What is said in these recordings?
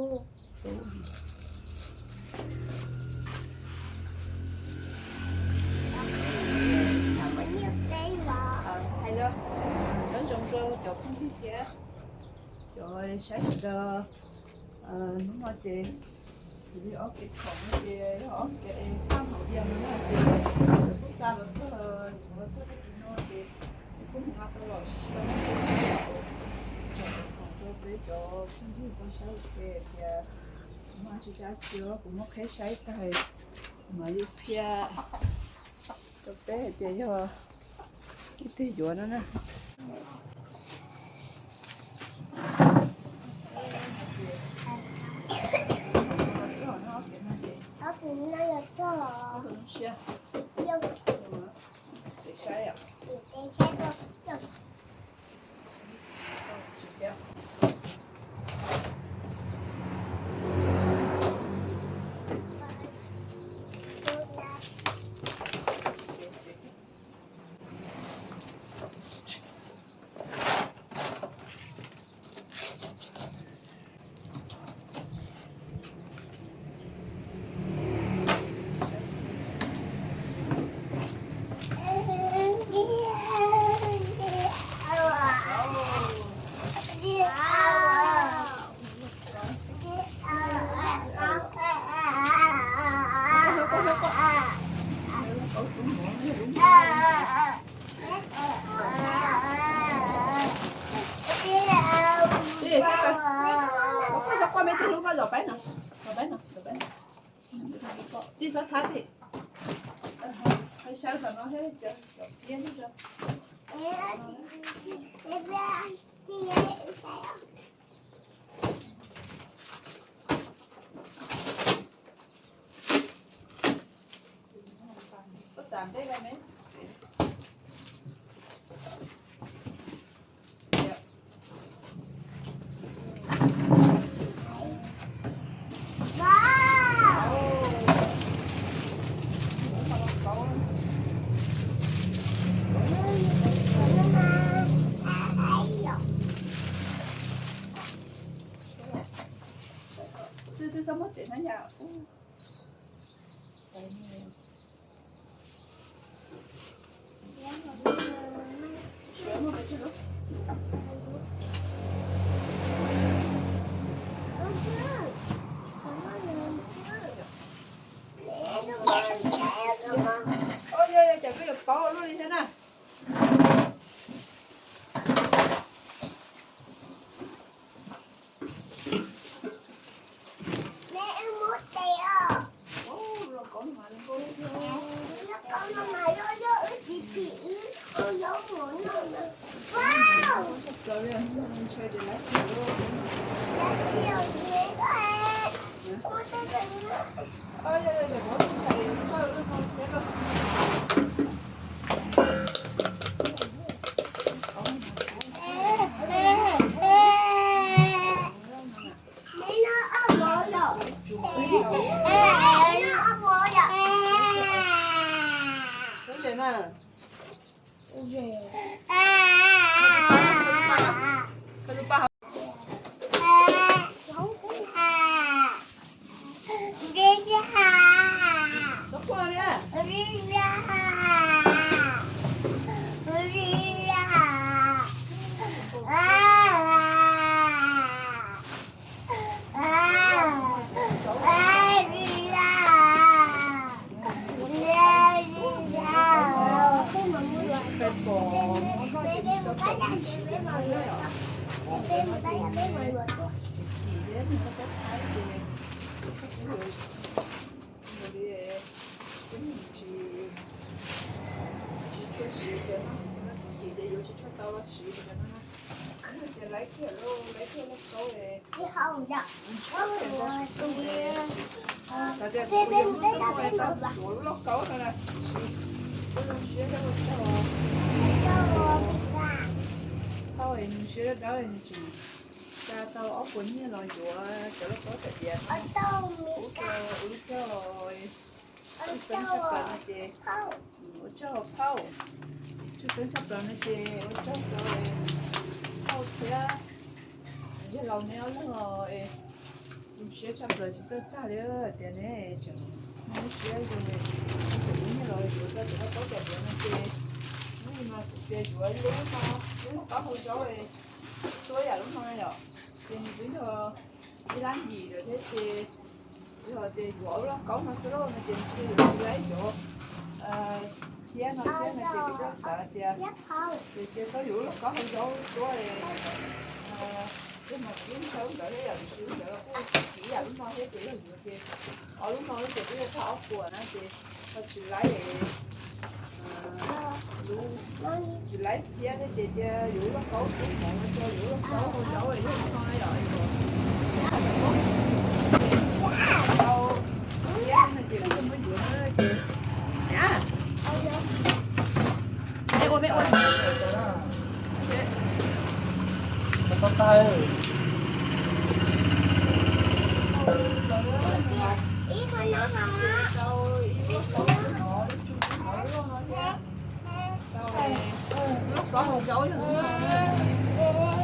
Hais los, nyob zoo rau cov phooj ywg thiab cov saib sawv daws. Hnub no ces xws li ob kev khoom no ces yog ob kev xaj hauv diam no na ces kuj xa los txog, los txog tag kis no ces kuj mus nqa tau los tsis tau muab tso, tsom khoom rau peb cov phooj ywg tau saib ua ke tias kuv mas tsis kav tsis kuv muab qheb saib tag, mas yuav qhia rau peb hais tias yog ib teg yuav no na. Tij xav thab tij, saib tom no thiab cov piab thiab. Ua cas koj yuav pauv luaj li thiab na? Tsis tshua siv cov no, cim ces yuav tsis tshua tau los siv cov no na. Tias laiv kiag lauj, laiv kiag lauj kaub. Xav tias kuv yuav muab txoj koj tau tuav lub lauj kaub no na, siv, ua zoo siab thiab ua tsaug. Tau es nws siab dawb dawb nws tseem xa tau ob puas nyiaj los yuav cov lauj kaub tawm diav no. Ua lub coj tshwj xeeb tshaj plaws no ces ua tsaug phauj, tshwj xeeb tshaj plaws no ces ua tsaug rau phauj thiab yawg laus neb ob leeg os. Siab tshaj plaws tsis txawj tag li tias ne, tseem muaj lub siab zoo li, tseem lub nyiaj los yuav tau cov lauj kaub cov diav no ces, hnub no kuv tias yuav lub no, lub lauj kaub hau zaub, tuab yam lub no yom, ces nws twb yog ib lab yim lawm thiab ces, yog tias yuav ob lub lauj kaub no xwb lauj no ces ntshe yuav tsis laib cov phiab no thiab no ces kuv kuj xav tias, ces cia txhob yuav lub lauj kaub hau zaub tuab, ces mas kuv yeej ntshaw lub ntawd thiab yom, tiam sis lub ntawd los kuj tsis ib yam lub no thiab ces yog yuav ces ob lub no ces twb yog tag ob puas na ces ho tsis laib, tsis laib phiab thiab ces cia yuav lub lauj kaub xwb, hmov no cia yuav lub lauj kaub hau zaub yog lub no na yom, tau phiab no ces kuv muab yuav na ces, ua me ua Lub kaub hau zaub yog,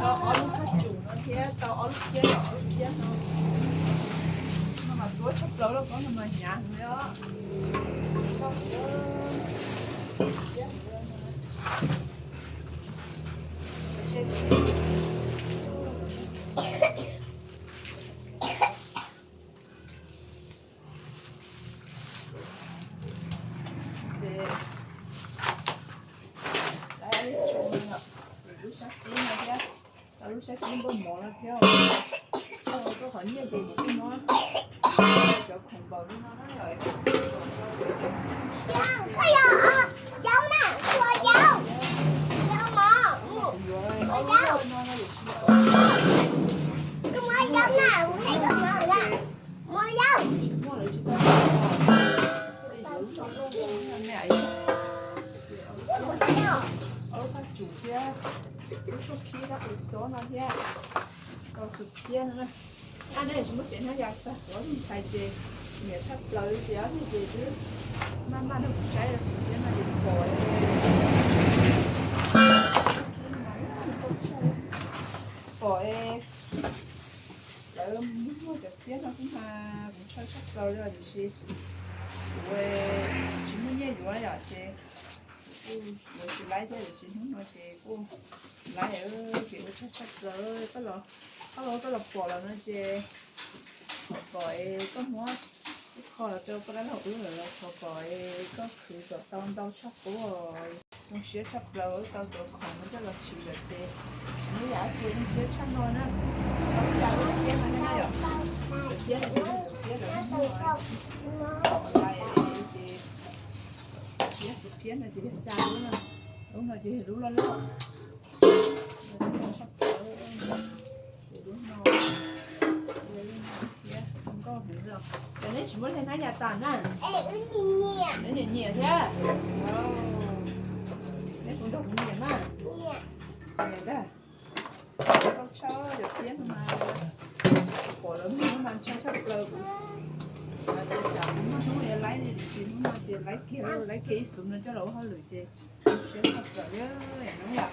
tau ob lub kab tsum no thiab tau ob lub phiab, ob lub phiab no, no mas tuab tshaj plaws, lub kaub no mas hnyav heev li os. Ces lawv tso no, lub sab kib no thiab, tau lub sab kib npauj mov no thiab. Koj qhov nyiaj ces kuv twb muab cov khoom npaum li no na yom. Koj yog zaub na, koj yog zaub, zaub mov, koj yog zaub, koj muab zaub na, kuv hais koj mov na, muab zaub. Lub tsum thiab lub tshuaj khib rab qus txob no thiab tau xus phiab no na. Ab, nej tsis muaj tes hnab ya tag kuv ob tug ntxhais ces nyiam tshaj plaws li ces ob tug ces twb maj maj nrog kuv saib xus phiab no ces pom, pom lawv muag cov phiab no xwb mas kuv ntshaw tshaj plaws li tiam sis kuv tsis muaj nyiaj yuav yom ces kuv kuj yuav tsis laib thiab tiam sis hnub no ces kuj laib ces ua tsaug tshaj plaws. Koj los, koj los pom lawm no ces thov kom koj muab ib qho los rau koj dab laug wb lawm los thov kom koj khwv kom tau ntau tshaj qub. Zoo siab tshaj plaws wb tau cov khoom no coj los siv lawm ces, hnub yam ces zoo siab tshaj no na. Tau ib yam lub phiab no thiab na yom, phiab no ces yog phiab lawm, phiab xus phiab no ces yog xya lub na, lub no ces yog lub loj loj. Ces lub no, nkauj heev os. Ces neb tsis muab hle hnab ya tas na. Neb nyiam nyiam thiab. Neb puas nrog kuv nyiam na? Nyiam ntag. Nkauj tshaj, cov phiab no mas pom lawv muag mas ntshaw tshaj plaws kuv. Ces tsam kuv muaj hnub yuav laib li tiam sis hnub no ces laib kiag, laib kiag ib xus no coj los ua hauj lwm ces zoo siab tshaj plaws li. Hnub yam,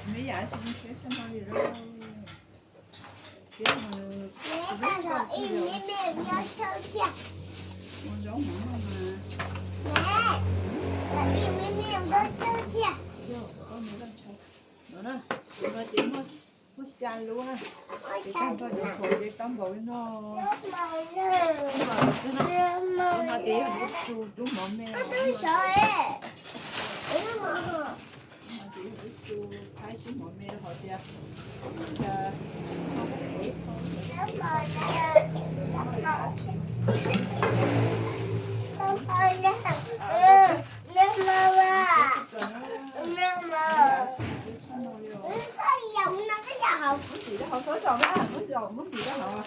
hnub yam tsis zoo siab tshaj no li lawm. Phiab mas ua zaub mov no mas, no na, xus no ces muaj, muaj xya lub na. Ces tag nrho cov khoom ces tau npaum li no. Lub no ces yog lub tsu rub mov me. Lub no ces yog lub tsu thaib rub mov me rau hauv tias, ntim rau hauv xwb tso na, muab ntim rau hauv,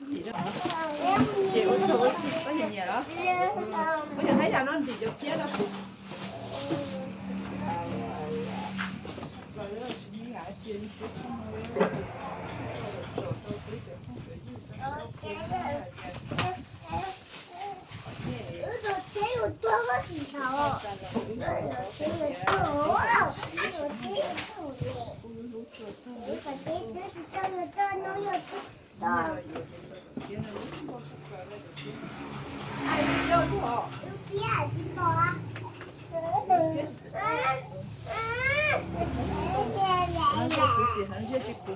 ntim rau hauv. Ces ua tsaug ua tsaug koj nyiam nyiam los, koj yog hnab yam no ntim cov phiab no. Kuv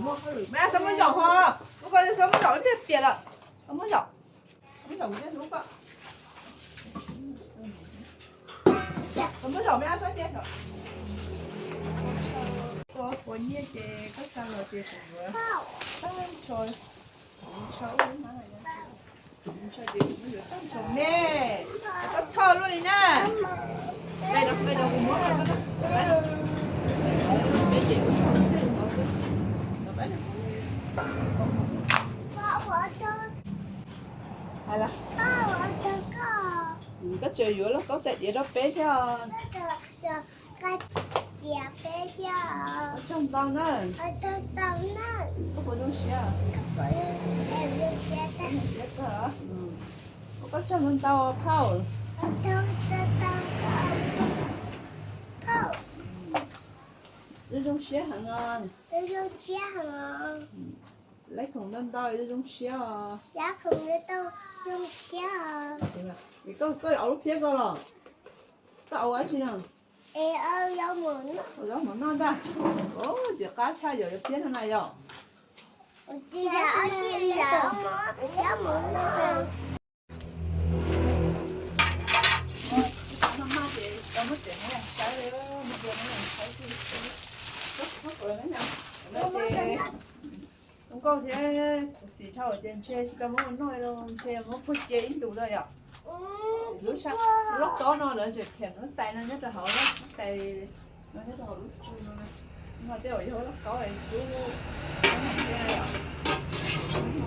muab zaum ho, lub ko txhob muab zaum ib pliag piam lawm. Txhob muab zaum, txhob muab zaum kuv thiaj hlub koj. Txhob muab zaum me ab xab tiag. Koj ua nyiaj ces koj xa los ces kuv yuav tag nrho, kuv ntshaw ub hnab, kuv ntshaw ces kuv yuav tag nrho me. Koj txhob luaj li na. Peb rau, peb rau kuv muab rau koj na. Peb ces kuv txhob txij hauv xwb. Hais los, koj tseem yuav lauj kaub tais diav rau peb thiab. Koj tsaug ntau na. Koj puas zoo siab? Zoo siab kawg. Ua koj tsaug ntau ntau phauj. Zoo zoo siab heev os. Laib khoom ntau ntau zoo zoo siab os. Es koj, koj ob lub phiab koj los? Koj ua dab tsi no? Ua zaub mov noj ntag. Txiv qab tshaj yom, phiab no na yom. Zoo nkauj thiab khuv xim dhau ces ntshe tsis tau muab ua noj, ntshe muab puag cia ib ntus lawm yom. Lub, lub lauj kaub no lawv tseem them lub tais no nyob rau hauv, lub tais no nyob rau hauv lub tsw no. Tej zaum yog lauj kaub es cub,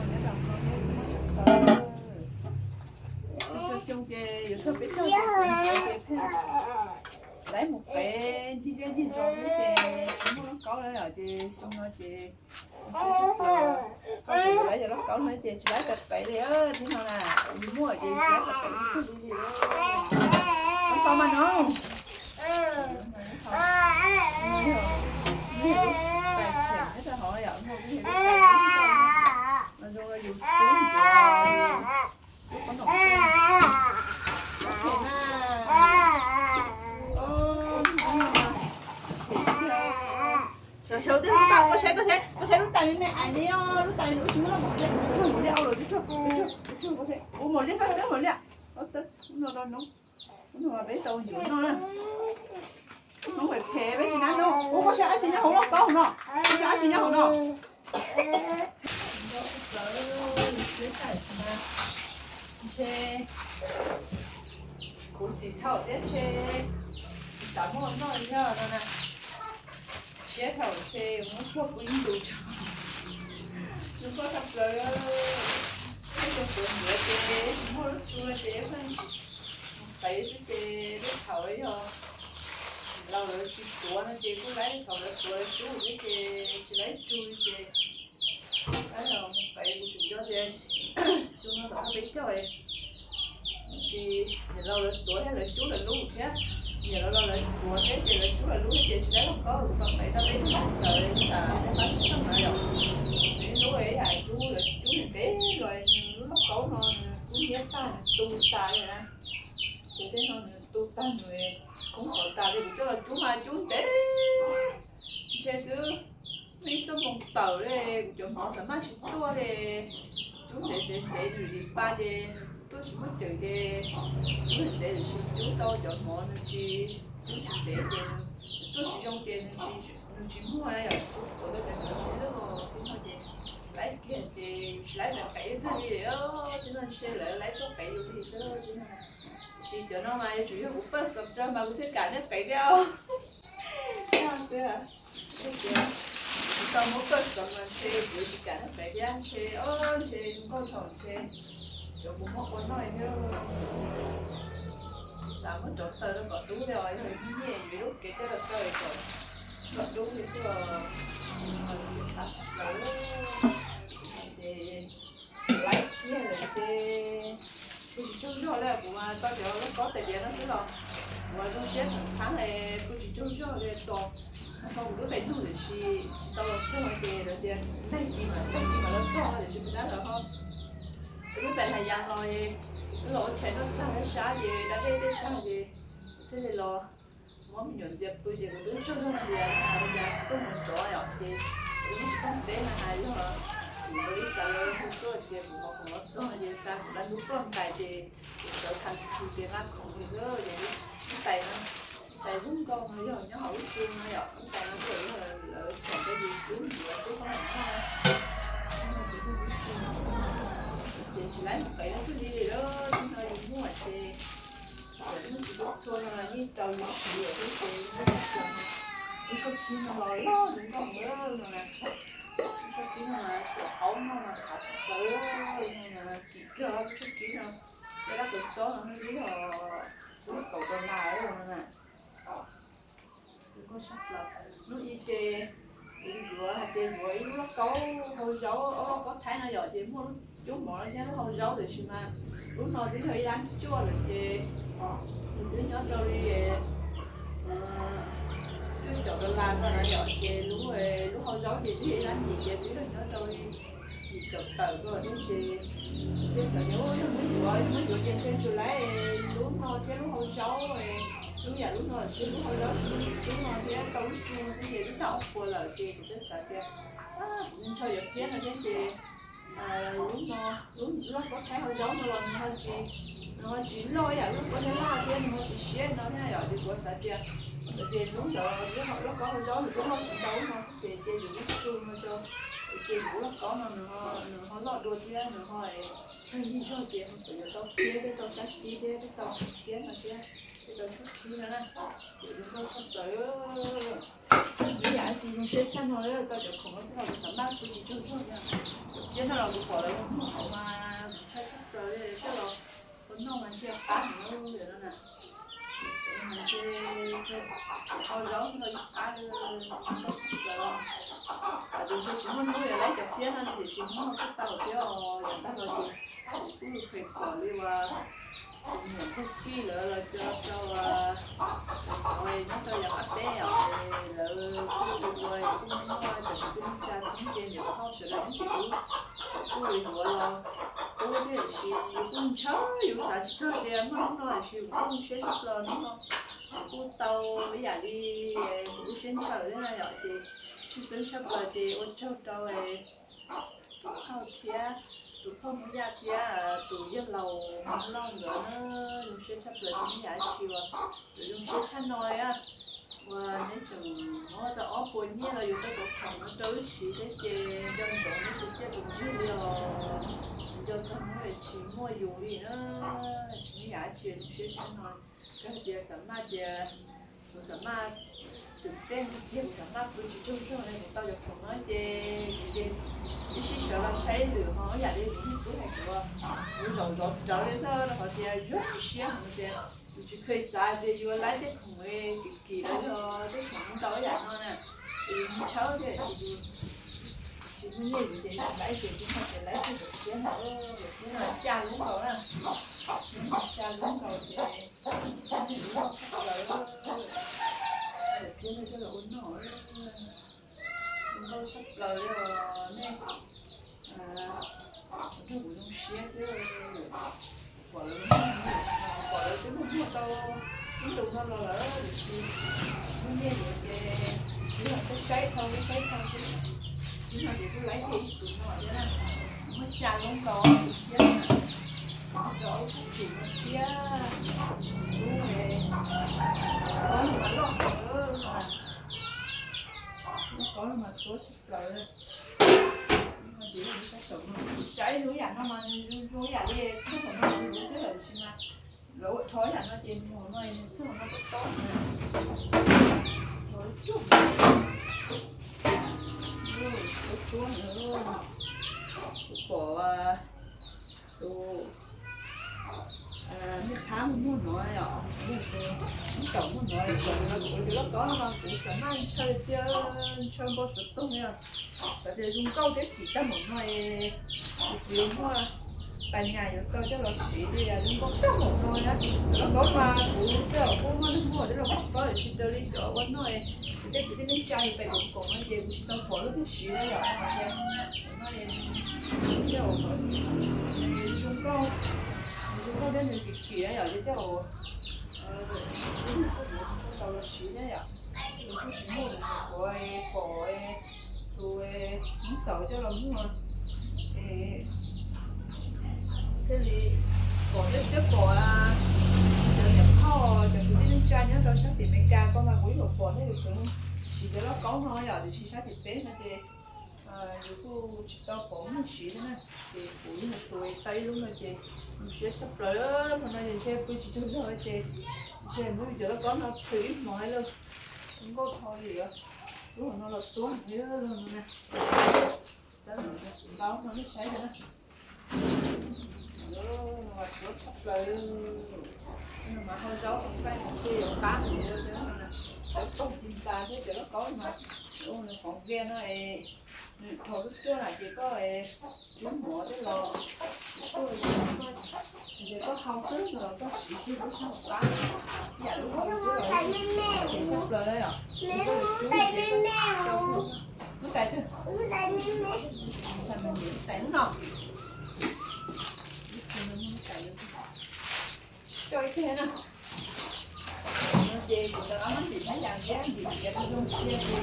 nyob rau no, xyoo xyoo ces yuav txog peb caug ces pheej laib mus qev ncig liaj ncig ntsos xwb ces tsis muaj lauj kaub lawm yom, ces xyoo no ces tsis laib cov lauj kaub no ces tsis laib pem qev li, tib no na, yus muaj ces tsis laib pem qev li li. Lauj kaub mas no, nyob rau hauv yom, no zoo yus tub, tub qhov no. Sawv sawv tiag, koj saib, koj saib, koj saib lub tais me me ais li os, lub tais ua tsis muaj loj mov li, tsuag mov li, au los tsuag, tsuag, tsuag, ua mov li, koj txawb mov li, koj txawb no rau noob, noob peb tau yuav noj na. Noob phem phem peb tsis nab noob. Ua koj saib dab tsi nyob hauv lauj kaub no, koj saib dab tsi nyob hauv no. Ntshe kuv xim thaum thiab ntshe tsis xav muaj noj li thiab no na. Siab thaum ntshe muab tshuaj pw ib ntus tso. Zoo nkauj tshaj plaws. Tej xyoo kuv ncuav ces tsis muaj lub tsua ces pheej mus qev xwb ces tej thaum yog laus lawv tsis tuav no ces kuj laib, thaum lawv tuav lawv cub xwb ces tsis laib tsua li ces laib los mus qev. Kuv tseem nco tias xyoo no thaum peb caug tsis, niam laus lawv tuav thiab lawv cub lawv lub thiab, niam laus los lawv tuav thiab ces lawv cub lawv lub ces tsis laib lauj kaub, kuv tau qev tau peb tug txawv tas peb qab tsis txog na yom. Nws lub yam cub lawv cub ntev los nws lub lauj kaub no nws kub hnyiab tag nws tu tas li na. Ces tej no nws tu tag nws kub qhov tas li, kuv coj los cub mas cub ntev, ntshe twb muaj ib xuab moos tawm li, kuv cov hmov xav maj tsis tuaj li. Cub ntev ntev ntev nws li pa ces nws tuaj tsis muaj cawm ces cub ntev ntev tiam sis cub tau cov hmov nws tsis, cub tsis ntev ces nws tuaj tsis zoo ces nws tsis muag na yom. Cub tuav tau cov hmov tsis zoo li no ces laib kiag ces tsis laib lawv qev twg li, tsis no ntshe lawv laib tuaj qev yus li xwb. Tiam sis cov no mas yuav tsum yog kuv pawj xov rau mas kuv thiaj kam nej qev thiab. Xwb, kuv tau muab pawj xov mas ntshe kuv tsis kam nej qev thiab, ntshe, o, ntshe zoo nkauj thaum ntshe cov kuv muab ua noj li thiab. Tsis xav muab rov taw rau kom dub li os, yog nyiaj yuav ib lub kev coj los taw kom txog dub li xwb os. Ces laib kiag lawm ces kuv tsis tsaug zog li, kuv mas tau cov lauj kaub tais diav no xwb los kuv zoo siab thaum thaab, kuv tsis tsaug zog li tso. Ho kuv twb pem nug tiam sis tsis tau los txog ces lawv tias tag kis mas, tag kis mas los txog tiam sis kuv nab lawv ho Hais yas los, wb los ua tshais noj tag sab ces da dej tej tag ces thiaj li los muab me nyuam ntxias pw ces kuv twb tsaug zog tias ua cas xov tooj mus nrov yom ces kuv twb tsis tau teb no hais yog kuv li xav lawv hu tuaj tias kuv mos khoom los txog no ces xa kuv dab ntub ploj ntais ces kuv sawv txheej kiag tias nqa khoom li ces lub tais no, tais lub nkaus no yog nyob hauv lub tsu no yom, lub tais no yog lawv tsom rau yus tub yuav tub koj noj, ces tsis laib mus qev leej twg li lawm, tus no yus muaj ces txawm muaj tsis txhua txhua no los yeej tau yus siv lawm thiab ces muaj tsis tau. Lub tshab kib no los loj zoo nkauj lawm no na. Lub tshab kib no mas cov qaub no mas khav tshaj plaws no na, kim kawg lub tshab kib no. Tej dab qhwv txob no twb yog lub kaum dollar no na. Lub i ces kuv yuav hais tias yuav ib lub lauj kaub hau zaub, ob lauj kaub Thaib no yom, ces muaj lub cub mov thiab lub hau zaub tiam sis mas lub no twb yog ib lab cuaj lawm ces nws twb nyob rau li cuaj caum dollar ko na yom, ces lub, lub hau zaub ces twb yog ib lab yim ces twb yog nyob rau li yim caum tawm ko thiab ces thiaj xav tias yog muab yuav, yog muab yuav ces ntshe tsuas laib lub no thiab lub hau zaub, lub yam lub no tsis lub hau zaub tsis lub no thiab tau lub tsu thiab ces twb tag ob puas lawm ces kuv thiaj xav tias kuv ntshaw yuav thiab no thiab ces lub no, lub lauj kaub Thaib hau zaub no los nws ho tsis, nws ho tsis loj ib yam lub lauj kaub Nyab Laj thiab nws ho tsis siab no thiab yom, ces kuv xav tias, ces lub ntawd lub lauj kaub hau zaub nws lub loj tsis ntau lub no ces ces yus lub tsu no rau, ces yus lub lauj kaub no nws ho loj dua thiab nws ho yig zog ces ho txawm yuav tau thiab, thiab tau sab kib thiab, thiab tau thiab no thiab, thiab tau tshab kib no na, ces zoo nkauj tshaj plaws. Tsis muaj yam dab tsi zoo siab tshaj no li, tau cov khoom no xwb los kuv xav maj pw tsis tsaug zog na. Cov thiab no los kuv pom lawv muag hauv mas kuv ntshai tshaj plaws li, coj los ua noj mas ntsia qab heev no na. Hau zaub no ib qab li, zoo nkauj tshaj plaws. Tus ntshe tsis muaj hnub yuav laib cov thiab no li tiam sis hnub no kuj tau thiab os, yav tag los ces kuv kuj pheej pom li uas tus nyuam tug kij lawv los rau cov nyob rau yav qab teb os, lawv kuj ua kuj muaj cov kwv tij neej tsa txheeb ze niam phauj sawv daws ib txwm kuj yuav los pub thiab tiam sis yus kuj ntshaw, yus xav tsis txog tias muaj hnub no tiam sis kuv kuj zoo siab tshaj plaws hnub no. Kuv kuj tau ib yam li kuv lub siab ntshaw thiab na yom, ces tshwj xeeb tshaj plaws ces ua tsaug rau tus phauj thiab, tus phauj Hmoob Yaj thiab tus yawg laus Hmoob Lauj nkawd na, zoo siab tshaj plaws tsis muaj yam dab tsi uas yuav zoo siab tshaj no li. Uas neb tseem muab tau ob puas nyiaj los yus tau cov khoom no rau wb siv thiab ces nco ntsoov neb tus txiaj tus ntsig li os. Nco txog hnub tsis muaj yus li na, tsis muaj yam dab tsi zoo siab tshaj no. Koj hais tias xav maj tias kuv xav maj twm tej tiag, kuv xav maj pw tsis tsaug zog li kuv tau cov khoom no ces kuv ces ib sij sawv los saib lwm ho yam li kuv niag tub hais kuv, kuv zaum zov rawv li xwb rau qhov tias zoo siab heev tias kuv tsis kheev xav tias yuav laib tej khoom kim kim los yog tej khoom ntau yam no na, es yus mus tshawb thiab tiam sis yus tsis muaj nyiaj yus ces yus laib ces tib no ces laib tej cov thiab no, cov thiab no xya lub nkaus na, xya lub nkaus ces lub loj tshaj plaws, cov thiab no coj los ua noj. Zoo nkauj tshaj plaws li os nej, nrog kuv zoo siab thiab. Pom lawv, pom lawv twb muag muag tau ib ntus no los lawm tiam sis muaj nyiaj yuav ces tsis yog saib saib dhau, saib dhau xwb. Tib no ces kuj laib kiag ib xus no thiab na, muaj xya lub nkaus xus thiab na, rau lub tsheb tsim no thiab. Lub, lub no mas loj kawg, lub no mas tuab tshaj plaws. Saib lub yam no mas nws zoo yam li txog hauv no kuv lub xwb lawm tiam sis mas lawv ua dhau yam no ces mus hauv no nws txog hauv no tob tob na. Tuab tuab na, kuv pom tus nej thab muag muag no os, tus ib txwm muag no, tus lauj kaub no mas kuv xav maj ntshaw tiag, ntshaw npau suav toog li os. Xav tias zoo nkauj thiab kim tag npaum no es kuv yuav muaj pas nyas yuav tau coj los siv li zoo nkauj tag npaum no na. Tus lauj kaub mas kuv tej zaum kuj muaj neeg muag twb los kuj tsis paub tiam sis raws li cov ua noj es kuv tej kwv tij neej tsa yus pem koom koom no ces kuv tsis tau pom leej twg siv li yom. Hais tias no es tej zaum zoo nkauj Nws kim kim na yom, ces tej zaum kuv tsis tau los siv thiab yom. Kuv kuj tsis muaj tus nyuam qhuav pom tus Hmoob Xaus coj los muag, thiaj li pom, thiab pom cov niam phauj, cov kwv tij neej tsa nyob rau sab tim Amelikas ko mas kuv yeej pom thiab, yus tseem siv cov lauj kaub no yom, tiam sis sab tim peb no ces yus kuj tsis tau pom muaj siv thiab na. Ces kuv yog tus tau ib lub no ces zoo siab tshaj plaws. Hmo no ces ntshe pw tsis tsaug zog ces ntshe muab cov lauj kaub no plhws ib hmos thiab lauj. Zoo nkauj dhau li, lub hauv no los tuab heev li no na. Txawb ntau no nej saib na. Tuab tshaj plaws. Mas hau zaub hau nqaij ntshe yuav qab heev li no na. Cov poog ci ntxas thiab cov lauj kaub mas, nws qhov nqia no es nws dhau lub cuaj na ces koj cub mov tej los, ces koj hau xwb no los koj siv kiag lub sab hauv qab. Ib yam lub hau tshaj plaws na yom. Muab tais twg? Tais no. Coj ib teg na. No ces kuv rov qab muab ntim phab yas thiab ntim tiav rau zoo cia ces,